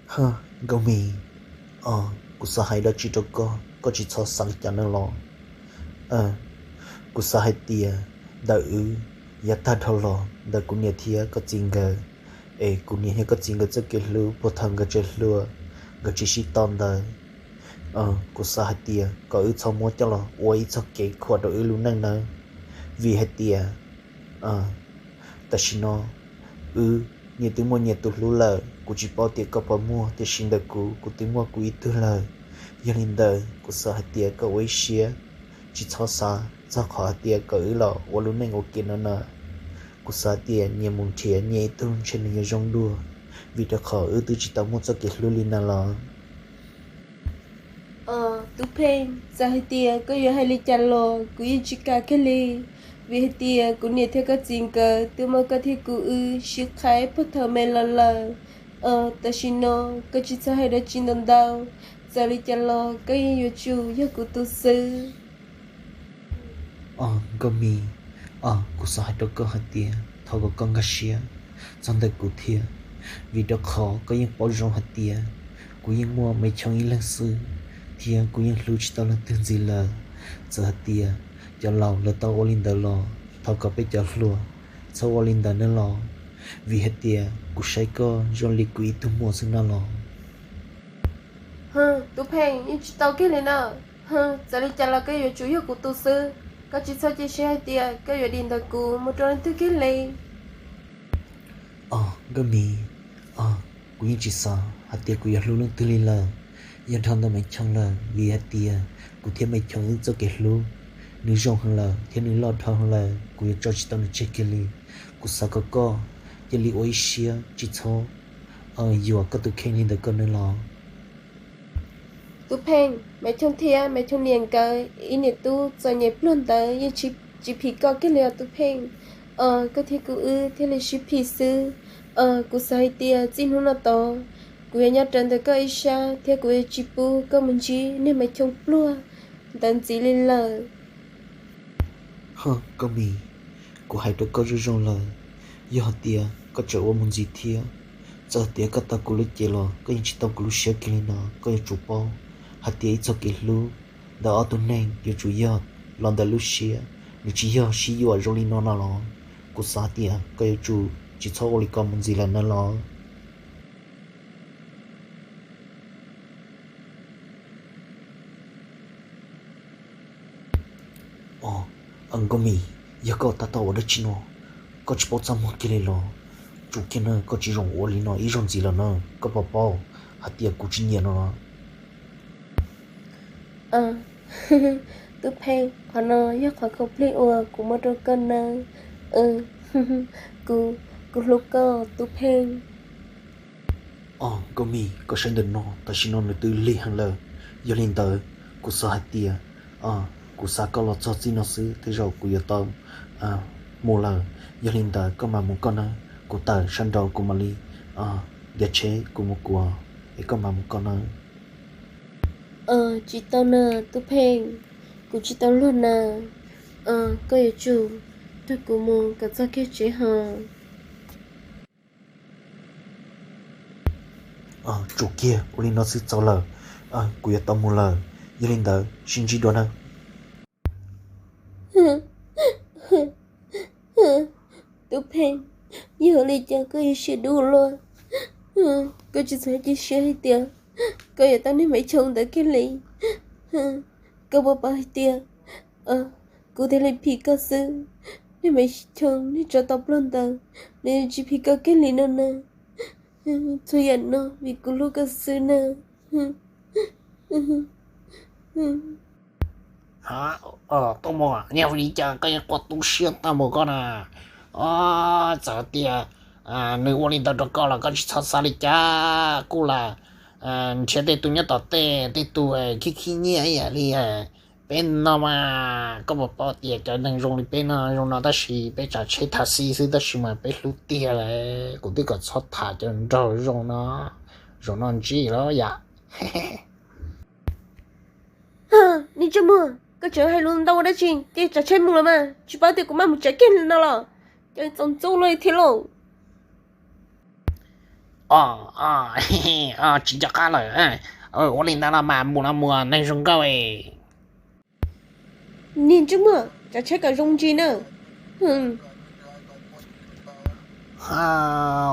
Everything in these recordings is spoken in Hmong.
Nkauj Mim, kuv xav hais dab tsi rau koj, koj tsis txhob xav li cas no los. Kuv xav hais tias ntawm wb yav tag dhau los ntawm kuv niam thiab koj txiv nkawd, es kuv niam thiab koj txiv nkawd txoj kev hlub puag thaum nkawd tseem hluas, nkawd tsis sib tau ntawd. Kuv xav hais tias kom wb txhob muab coj los ua ib txoj kev khuam rau wb lub neej nawb, vim hais tias tam sim no wb nyias twb muaj nyias tus hlub lawm, kuv tsis paub tias koj puas muaj, tiam sis ntawm kuv, kuv twb muaj kuv ib tug lawm. Yog li ntawd kuv xav hais tias koj ua ib siab, tsis txhob xav txog qhov hais tias kom wb los ua lub neej ua ke no na. Kuv xav tias nyias mus nrhiav nyias ib tug ntshe nws yuav zoo dua, vim rau qhov wb twb tsis tau muaj txoj kev hlub li na los. Tub Pheej, txawm hais tias koj yuav hais li cas los kuv yeej tsis kam kiag li, vim hais tias kuv niam thiab koj txiv nkawd twb muab koj thiab kuv wb sib qhaib puag thaum me los lawm. Tam sim no koj tsis txhob hais dab tsi ntau ntau, txawm li cas los koj yeej yuav tsum yog kuv tus xwb. Nkauj Mim, kuv xav hais rau koj hais tias thov kom koj nkag siab txog ntawm kuv thiab, vim rau qhov koj yeej paub zoo hais tias kuv yeej muaj Maiv Choo ib leeg xwb, thiab kuv yeej hlub tsis tau leej twg ntxiv lawm. Txawm hais tias cov laus lawv tau ua li ntawd los thov kom peb cov hluas txhob ua li ntawd nawb los, vim hais tias kuv saib koj zoo li kuv ib tug muam xwb na los. Tub Pheej, yeej tsis tau kiag li na. Txawm li cas los koj yuav tsum yog kuv tus xwb, koj tsis txhob cia siab hais tias koj yuav dim ntawm kuv mus rau leej twg kiag li. Nkauj Mim, kuv yeej tsis xav hais tias kuv yuav hlub leej twg li lawm, yog dhau ntawm Maiv Choo lawm, vim hais tias kuv thiab Maiv Choo wb txoj kev hlub, nws zoo heev lawm thiab nws loj dhau heev lawm, kuv yuav tso tsis tau nws tseg kiag li. Kuv xav kom koj cia li ua ib siab tsis txhob yuam koj tus kheej li ntawm koj nawb los. Tub Pheej, Maiv Choo thiab Maiv Choo niam nkawd ib niam tub txom nyem pluag ntawd yeej tsis phim koj kiag li os Tub Pheej. Koj thiab kuv wb thiaj li sib phim xwb. Kuv xav hais tias txij hnub no tod kuv yuav nyob rawv ntawm koj ib sab thiab kuv yuav tsis pub koj mus ntsib niag Maiv Choo pluag ntawd ntxiv li lawm. Nkauj Mim, kuv hais rau koj zoo zoo lawm, yog hais tias koj tseem ua mus ntxiv thiab, txawm hais tias koj tau kuv lub cev los koj yeej tsis tau kuv lub siab kiag li no. Koj yuav tsum paub hais tias ib txoj kev hlub ntawm ob tug neeg yuav tsum yog los ntawm lub siab, nws tsis yog sib yuam zoo li no no los. Kuv xav tias koj yuav tsum tsis txhob ua li ko mus ntxiv lawm na los. Nkauj Mim, yog koj tab tom ua dab tsi no, koj tsis paub txaj muag kiag li los? Tsum kiag na, koj tsis zoo ua li no ib zaug ntxiv lawm na, koj puas paub hais tias kuv tsis nyiam no los? Tub Pheej, qhov no yog qhov khaum plig uas kuv muab rau koj nawb. Kuv, kuv hlub koj Tub Pheej. Nkauj Mim, koj saib ntawm no, tam sim no nws twb lig heev lawm. Yog li ntawd, kuv xav hais tias kuv xa koj los txog txij no xwb, tej zaum kuv yuav tau mus lawm. Yog li ntawd koj mam mus koj nawb, kuv tawm sab nraud kuv mam li ntiav tsheb kuv mus kuv, es koj mam mus koj nawb. Tsis tau na Tub Pheej, kuv tsis tau luag na. Koj yuav tsum nrog kuv mus kom txog kiag tsev ho. Tsum kiag, ua li no xwb txaus lawm, kuv yuav tau mus lawm. Yog li ntawd sib ntsib dua nawb. Tub Pheej, yog li cas koj yuav siab dub luaj? Koj tsis txhob cia siab hais tias koj yuav tau niag Maiv Choo ntawd kiag li. Koj puas paub hais tias kuv thiaj li phim koj xwb, niag Maiv Choo niag tsov tau pluag ntawd, nws tsis phim koj kiag li no na. Txhua yam no vim kuv hlub koj xwb na. Tuaj mus, yog li cas koj yeej quaj tu siab tag npaum koj na? Txawm tias nws ua li ntawd rau koj los koj tsis txhob xav li cas, kuj lam nrhiav tej tus nyob tom tej, tej tus khib khib nyiab ib yam li peb no mas. Koj puas paub tias cov neeg zoo li peb no zoo no tab sis peb tsav tsheb thav xi xwb tab sis mas peb hlub tiag lawm. Kuv twb kom txhob tham cov nraug zoo no, zoo no ntsib lawm yam. Niag ntsej muag, koj tseem hais lus ntau ua dab tsi? Ces tsav tsheb mus los mas, tsis paub tias kuv maj mus tsev kiag no los? Cov txaus ntxub luaj thiab lauj. O, o, o, tsis nco qab lawm. Ua li ntawd los mas mus los mus, neeg zoo nkauj. Niag ntsej muag, tsav tsheb kom zoo ntsis na.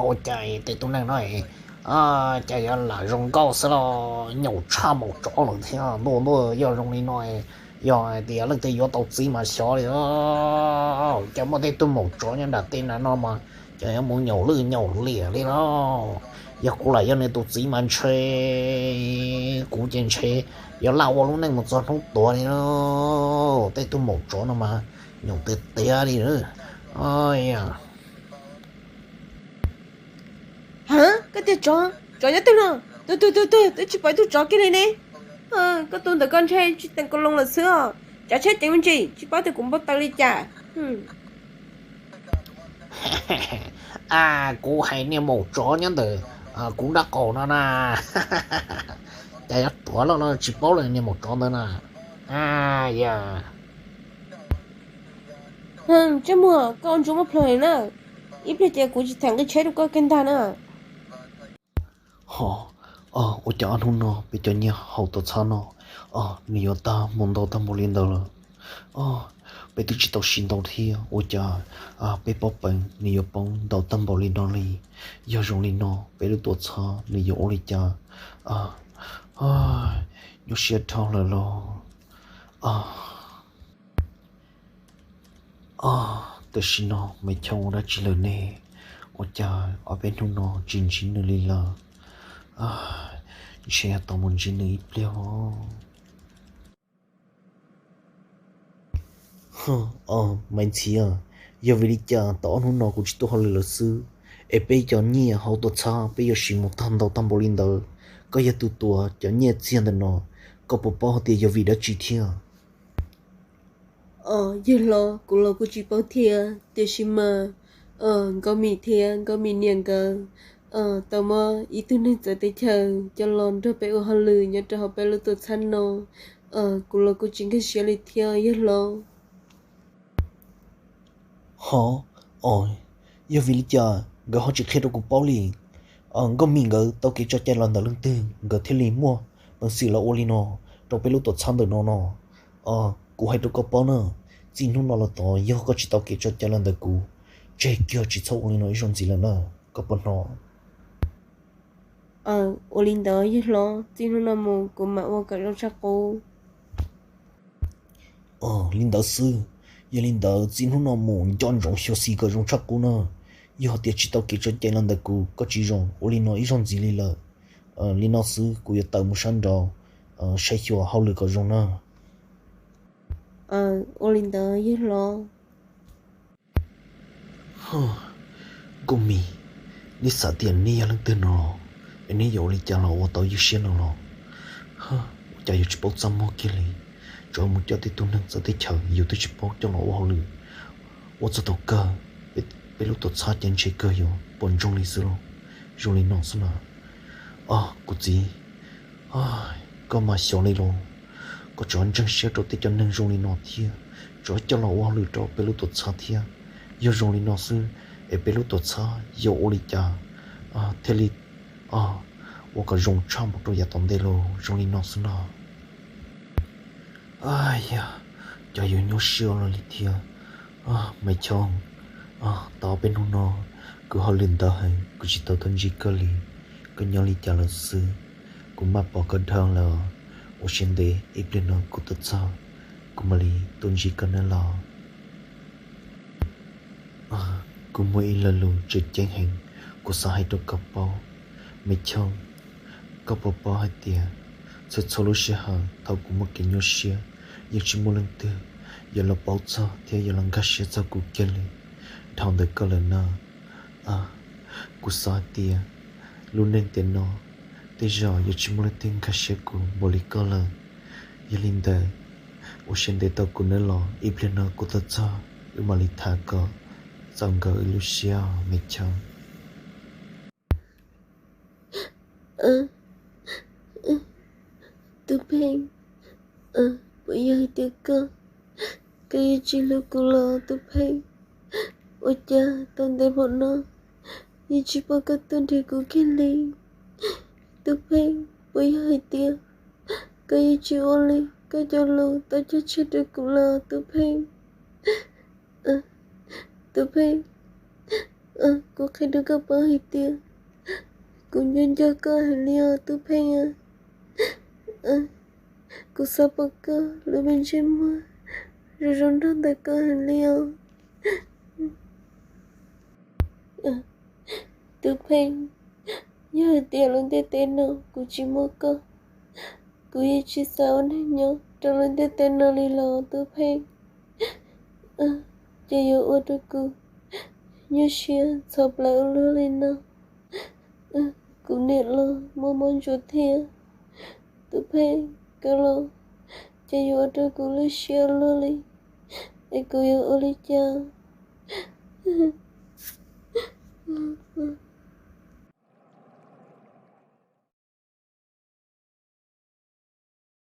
Ua cas tej tug neeg no cas yuav lam zoo nkauj xwb los, nyaum tshaj maum tsov lawm thiab. Ntuj ntuj, yog zoo li no, yog hais tias leej twg yuav tau txiv mas xyov li. Cas muaj tej tug maum tsov nyob nram tej na no mas cas yuav mus nyaum lwj nyaum liam li no. Yog kuv lam yog nws tus txiv mas ntshe kuv ces ntshe yuav laj ua lub neej mus txog hnub tuag li no. Tej tug maum tsov no mas nyaum tiag tiag li. Ha, koj tias tsov, tsov nyob twg no? Tug tug tug tug, twb tsis pom ib tug tsov kiag li ne. Koj tus ntawm koj ntshe tsis teem kaus loos lawm xwb os. Tsav tsheb ceev me ntsis, tsis paub tias kuv npau taws li cas. Kuv hais niag maum tsov nyob ntawm kuv nraub qaum no na. Cas yuav ruam loj no tsis paub lawm niag maum tsov ntawd na. Yog Ntsej muag, koj ua ntsuag muaj plhom na, ib pliag ces kuv tsis tham nqi tsheb rau koj kiag ntag na. Ho, ua cas ob hnub no peb cov nyiaj hauv tuam txhab no, nws yuav tag mus ntau tag npaum li ntawd lawm. Peb twb tsis tau siv ntau thiab, ua cas peb pob peev nws yuav poob ntau tag npaum li no li? Yog zoo li no peb lub tuam txhab nws yuav ua li cas? Nyuaj siab dhau lawm los. Tam sim no Maiv Choo ua dab tsi lawm ne? Ua cas ob peb hnub no tsis ntsib nws li lawm? Ntshe tau mus ntsib nws ib pliag os. Maiv Ntxhiav, yog vim li cas tau ob hnub no kuv tsis tuaj hauj lwm lawm xwb, es peb cov nyiaj hauv tuam txhab peb yuav siv mus tag ntau tag npaum li ntawd? Koj yog tus tuav cov nyiaj txiag ntawm no, koj puas paub hais tias yog vim dab tsi thiab? Yawg hlob, kuv los kuj tsis paub thiab, tiam sis mas Nkauj Mim thiab Nkauj Mim niam nkawd tau muab ib tug neeg txawv teb chaws coj los nrog peb ua hauj lwm nyob rau hauv peb lub tuam txhab no. Kuv los kuj tsis nkag siab li thiab yawg hlob. Ho, o, yog vim li cas nkawd ho tsis qhia rau kuv paub li? Nkauj Mim nkawd tau kev tso cai los ntawm leej twg nkawd thiaj li muaj peev xwm los ua li no rau peb lub tuam txhab ntawm no no? Kuv hais rau koj paub na, txij hnub no los tod yog koj tsis tau kev tso cai los ntawm kuv, tseg kiag tsis txhob ua li no ib zaug ntxiv lawm na, koj puas hnov? Ua li ntawd yawg hlob, txij hnub no mus kuv mam ua kom zoo tshaj qub. Li ntawd xwb, yog li ntawd txij hnub no mus nco ntsoov xyuam xim kom zoo tshaj qub na. Yog tias tsis tau kev tso cai los ntawm kuv koj tsis zoo ua li no ib zaug ntxiv li lawm. Li no xwb kuv yuav tawm mus sab nraud saib xyuas hauj lwm kom zoo na. Ua li ntawd yawg hlob. Nkauj Mim, neb xav tias neb yog leej twg no los? Es neb yuav ua li cas los ua tau ywj siab no los? Ua cas yuav tsis paub txaj muag kiag li? Tsuas mus coj tej tug neeg txawv teb chaws yus twb tsis paub coj los ua hauj lwm, ua txog thaum kawg peb lub tuam txhab ces ntshe kawg yuav puas ntsoog li xwb los. Zoo li no xwb na. Kuv txiv, koj mas xyov li los, koj tsuas ntseeg siab rau tej cov neeg zoo li no thiab, tsuas coj los ua hauj lwm rau peb lub tuam txhab thiab. Yog zoo li no xwb es peb lub tuam txhab yuav ua li cas thiaj li ua kom zoo tshaj mus rau yav tom ntej los? Zoo li no xwb no. Yog, cov yuav nyuaj siab ua luaj li thiab. Maiv Choo, tau ob peb hnub no kuv hauj lwm ntau heev kuv tsis tau tuaj ntsib koj li. Koj nyob li cas lawm xwb? Kuv maj pom koj dhau lawm. Ua siab ntev ib pliag no kuv tuaj txog kuv mam li tuaj ntsib koj nawb los. Kuv muaj ib lo lus tseem ceeb heev kuv xav hais rau koj paub. Maiv Choo, koj puas paub hais tias txhua txhua lub sij hawm thaum kuv muaj kev nyuaj siab, yeej tsis muaj leej twg yuav los paub txog thiab yuav los nkag siab txog kuv kiag li dhau ntawm koj lawm na. Kuv xav hais tias lub neej tiam no tej zaum yuav tsis muaj leej twg nkag siab kuv npaum li koj lawm. Yog li ntawd, ua siab ntev tau kuv nawb los, ib pliag no kuv tuaj txog wb mam li tham kom txaus nkawd wb lub siab, Maiv Choo. Tub Pheej, puas yog hais tias koj, koj yeej tsis hlub kuv los Tub Pheej? Ua cas tau ntev npaum no yeej tsis pom koj tuaj nrhiav kuv kiag li. Tub Pheej, puas yog hais tias koj yeej tsis ua li koj cov lus tau cog tseg rau kuv los Tub Pheej? Tub Pheej, kuv qhia rau koj paub hais tias kuv nco nco koj heev li os Tub Pheej. Kuv xav pom koj lub me ntsej muag zoo zoo nraug ntawm koj heev li os. Tub Pheej, yog hais tias lub ntiaj teb no kuv tsis muaj koj, kuv yeej tsis xav ua neeg nyob rau lub ntiaj teb no li los Tub Pheej. Ces yuav ua rau kuv nyuaj siab txhov plaws ua luaj li no. Kuv niam los muaj mob ntsuav thiab. Tub Pheej, koj los ces yuav ua rau kuv lwj siab ua luaj li, es kuv yuav ua li cas?